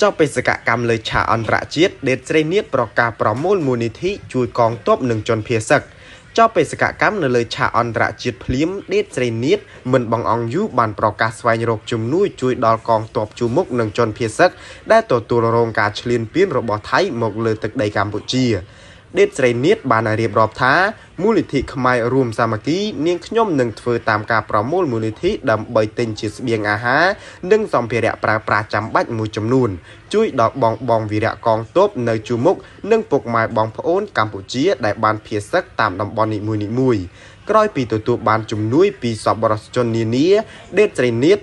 ចប់បេសកកម្មលើឆាកអន្តរជាតិ ដេតស្រីនាថប្រកាសប្រមូលមូលនិធិជួយកងទ័ពនិងជនភៀសសឹក។ ចប់បេសកកម្មនៅលើឆាកអន្តរជាតិភ្លាម ដេតស្រីនាថមិនបង្អង់យូរបានប្រកាសស្វែងរកជំនួយជួយដល់កងទ័ពជួរមុខនិងជនភៀសសឹកដែលទទួលរងការឈ្លានពានរបស់ថៃមកលើទឹកដីកម្ពុជា។ ដេតស្រីនាថបានរៀបរាប់ថា មូលនិធិខ្មែររួមសាមគ្គី នាងខ្ញុំនឹងធ្វើតាមការប្រមូលមូលនិធិដើម្បីទិញជាស្បៀងអាហារនិងសម្ភារៈប្រើប្រាស់ចាំបាច់មួយចំនួន ជួយដល់បងបងវីរៈកងទ័ពនៅជួរមុខនិងពុកម៉ែបងប្អូនកម្ពុជាដែលបានភៀសសឹកតាមតំបន់នីមួយៗ។ ក្រោយពីទទួលបានជំនួយពីសប្បុរសជននានា ដេតស្រីនាថ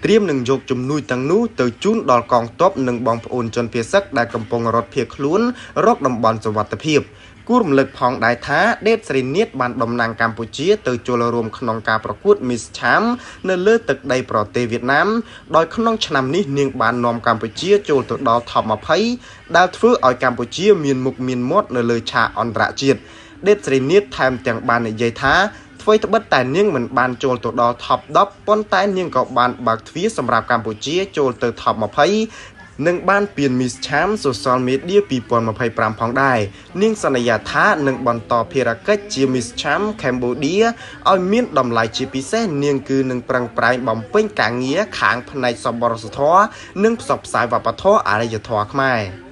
ត្រៀមនឹងយកជំនួយទាំងនោះទៅជូនដល់កងទ័ពនិងបងប្អូនជនភៀសសឹកដែលកំពុងរត់ភៀសខ្លួនរកតំបន់សុវត្ថិភាព។ គួររំលឹកផងដែរថា ដេតស្រីនាថបានតំណាងកម្ពុជាទៅចូលរួមក្នុងការប្រកួត Miss Cham នៅលើទឹកដីប្រទេសវៀតណាម ដោយក្នុងឆ្នាំនេះនាងបាននាំកម្ពុជាចូលទៅដល់ Top 20 ដែលធ្វើឲ្យកម្ពុជាមានមុខមានមាត់នៅលើឆាកអន្តរជាតិ។ ដេតស្រីនាថថែមទាំងបាននិយាយថា អ្វីត្បិតតែនាងមិនបានចូលទៅដល់ Top 10 ប៉ុន្តែនាងក៏បានបើកទ្វារសម្រាប់កម្ពុជាចូលទៅ Top 20 និងបានពាន Miss Cham Social Media 2025 ផងដែរ។ នាងសន្យាថានឹងបន្តភារកិច្ចជា Miss Cham Cambodia ឲ្យមានតម្លៃជាពិសេស នាងគឺនឹងប្រឹងប្រែងបំពេញការងារខាងផ្នែកសប្បុរសធម៌និងផ្សព្វផ្សាយវប្បធម៌អរិយធម៌ខ្មែរ។